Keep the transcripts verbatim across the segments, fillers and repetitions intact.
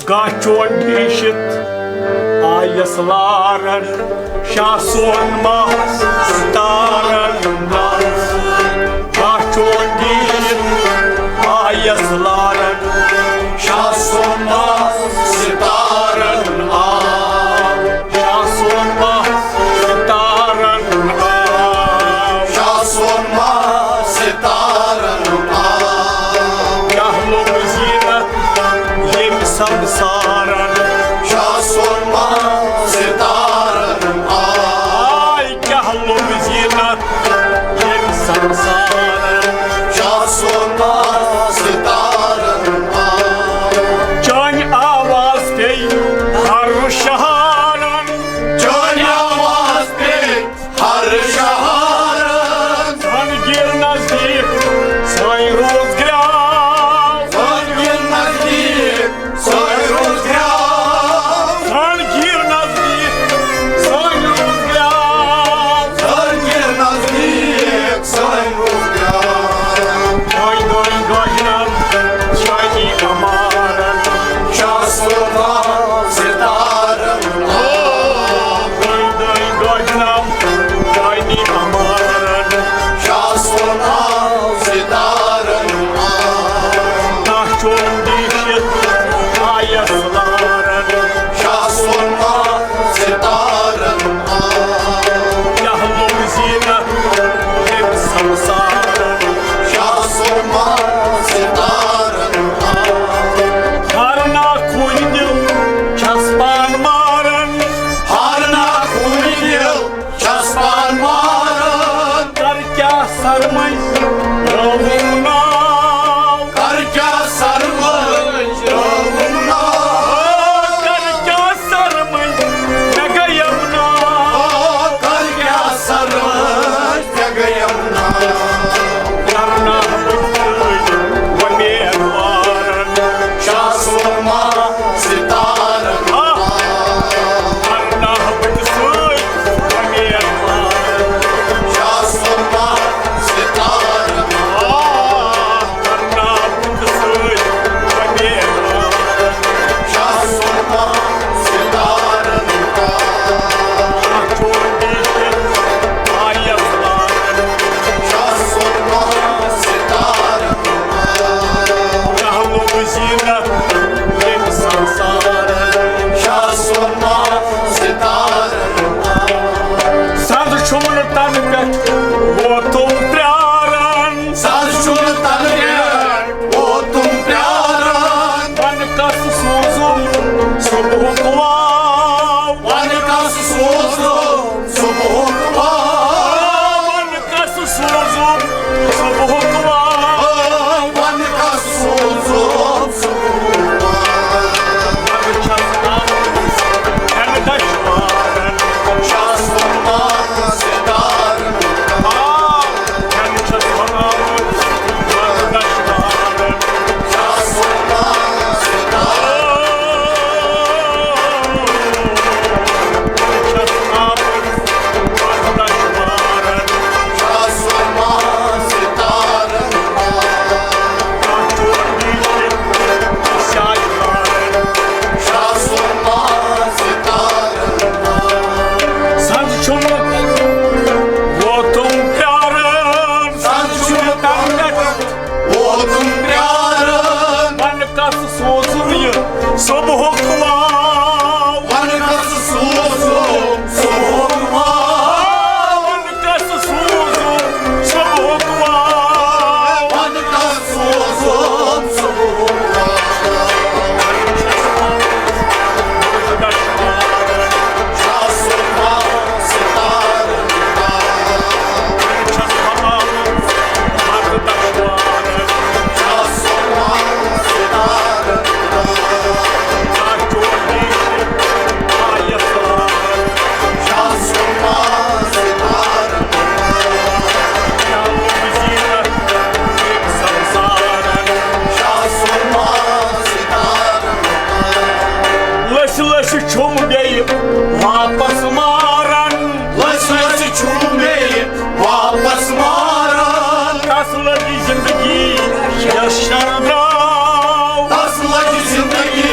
گاہ چون ڈیٖشِتھ آیس لارن، شاہ سون ماہ ستارن۔ گاہ چون ڈیٖشِتھ آیس لارن، شاہ سون ماہ ستارن آو۔ شاہ سون ماہ ستارن آو۔ شاہ سون ماہ ستارن آو۔ کیٛاہ لوٚگ زیٖنت ییٚمہِ سمسارن۔ شاہ سون ماہ ستارن آو۔ آے کیٛاہ لوٚگ زیٖنت ییٚمہِ سمسارن۔ شاہ سون ماہ ستارن آو۔ چانہِ آواز پیٚیہِ ہر شہارن۔ چانہِ آواز پیٚیہِ ہر شہارن۔ زنجیر نزدیٖک سٲنۍ روز گرٛاو۔ زنجیر نزدیٖک سٲنۍ روز گرٛاو۔ زنجیر نزدیٖک سٲنۍ روز گرٛاو۔ زنجیر نزدیٖک سٲنۍ روز گرٛاو۔ دٲنۍ دٲنۍ گۄجرن شٲہی عمارن۔ شاہ سون ماہ ستارن۔ دٲنۍ دٲنۍ گۄجرن شٲہی عمارن۔ شاہ سون ماہ ستارن۔ داہ چون ڈیٖشِتھ آیس لارن۔ شاہ سون ماہ ستارن۔ کیٛاہ لوٚگ زیٖنت ییٚمہِ سمسارن۔ شاہ سون ماہ ستارن۔ ہرنا خوٗنہِ دِل چھس پان مارن۔ ہرنا خوٗنہِ دِل چھس پان مارن۔ کر کیٛاہ سر منٛز ترٛٲوُم ناو۔ کر کیٛاہ سر منٛز ترٛٲوُم ناو۔ کر کیٛاہ سر منٛز مےٚ گٔیم ناو۔ کر کیٛاہ سر منٛز مےٚ گٔیم ناو۔ کرناہ بہٕ سۭتۍ وۄمیدوارن۔ شاہ سون ماہ ستارن۔ آ، کرناہ بہٕ سۭتۍ وۄمیدوارن۔ شاہ سون ماہ ستارن۔ آ، کرناہ بہٕ سۭتۍ وۄمیدوارن۔ شاہ سون ماہ ستارن۔ شاہ چون ڈیٖشِتھ آیس لارن۔ شاہ سون ماہ ستارن۔ کیٛاہ لوٚگ زیٖنت ییٚمہِ سمسارن۔ شاہ سون ماہ ستارن۔ سَزٕ چھُم نہٕ تَنہٕ پٮ۪ٹھ ووتُم پیاران۔ سَزٕ چھُم نہٕ تَنہٕ پٮ۪ٹھ ووتُم پیاران۔ وَنہٕ کَس سوٗزُم صُبحُک واو۔ وَنہٕ کَس سوٗزُم صُبحُک واو۔ وَنہٕ کَس سوٗزُم صُبحُک واو۔ وَنہٕ کَس سوٗزُم صُبحُک واو۔ وَنہٕ چھَس آمٕژ کھٮ۪نہٕ دَشوارَن۔ شاہ سُلطان ستارَن۔ آ، کھٮ۪نہٕ چھَس بَناوُن وَنہٕ دَشوارَن۔ شاہ سُلطان ستارَن۔ آ، وَنہٕ چھَس آمٕژ سَزٕ چھُم ووتُم پیاران۔ سَزٕ چھُم ووتُم پیاران۔ وَنہٕ کَس سوٗزُم یہِ صُبحُک واو۔ وَنہٕ کَس سوٗزُم صُبحُک واو۔ وَنہٕ کَس سوٗزُم صُبحُک واو۔ وَنہٕ کَس سوٗزُم صُبحُک واو۔ شاہ سُلطان ستارٕ۔ لٔسۍ لٔسۍ چھُم بیٚیہِ واپس ماران۔ لٔسۍ لٔسۍ چھُم بیٚیہِ واپس ماران۔ تس لٔج زندگی یس شر درٛاو۔ تس لٔج زندگی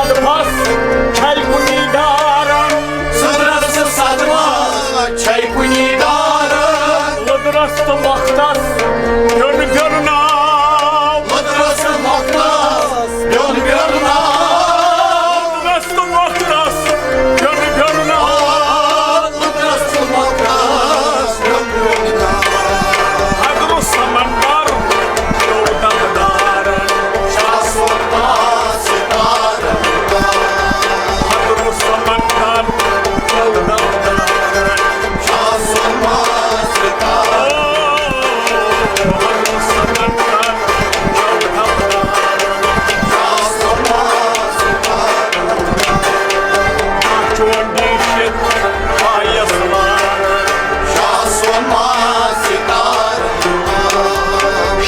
صدفس چھے کُنی دارن۔ سٕدرس تہٕ صدفس چھے کُنی دارن۔ لٕدرس تہٕ مۄختس بیوٚن بیوٚن ناو۔ لٕدرس تہٕ مۄختس بیوٚن بیوٚن ناو۔ لٕدرس تہٕ مۄختس بیوٚن بیوٚن ناو۔ لٕدرس تہٕ مۄختس بیوٚن بیوٚن ناو۔ اگرُ سمندر پیوٚو دمدارن۔ شاہ سوما ستارن۔ اگرُ سمندر پیوٚو دمدارن۔ شاہ سوما ستارن۔ اگرُ سمندر پیوٚو دمدارن۔ شاہ سوما ستارن۔ چونڈی شیت آیس لارن۔ شاہ سوما ستارن۔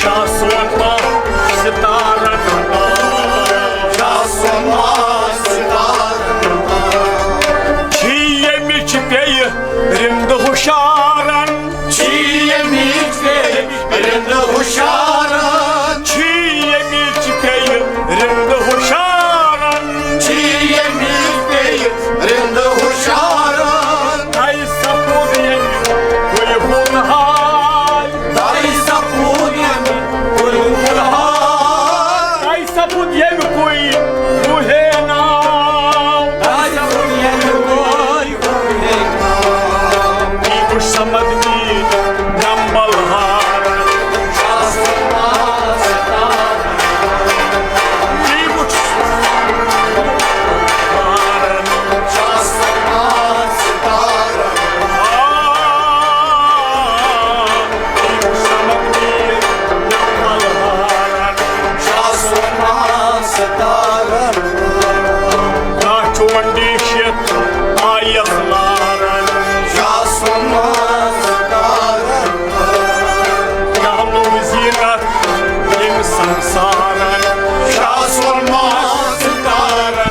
شاہ سوما ستارن۔ شاہ سوما ستارن۔ چھی ییٚمِچ پیٚیہِ رِند ہُشارن۔ چھی ییٚمِچ پیٚیہِ رِند ہُشارن۔ چھی ییٚمِچ پیٚیہِ رِند ہُشارن۔ چھی ییٚمِچ پیٚیہِ رِند ہُشارن۔ تۄہہِ سپُد ییٚمہِ کُلہِ ہُنٛد حال۔ تۄہہِ سپُد ییٚمہِ کُلہِ ہُنٛد حال۔ تۄہہِ سپُد ییٚمہِ کُے وُہے ناو۔ تۄہہِ سپُد ییٚمہِ کُے وُہے ناو۔ یہِ وُچھ سمد میٖٹھۍ نمبل ہارن۔ شاہ سوما ستارن۔ یہِ وُچھ ہارن۔ شاہ سوما ستارن۔ آ، یہِ وُچھ سمد میٖٹھۍ نمبل ہارن۔ شاہ سوما ستارن۔ کانٛہہ چونڈی شیت آیس لارن۔ شاہ سوما ستارن۔ کانٛہہ نوٚو زینت ییٚمہِ سنسارن۔ شاہ سوما ستارن۔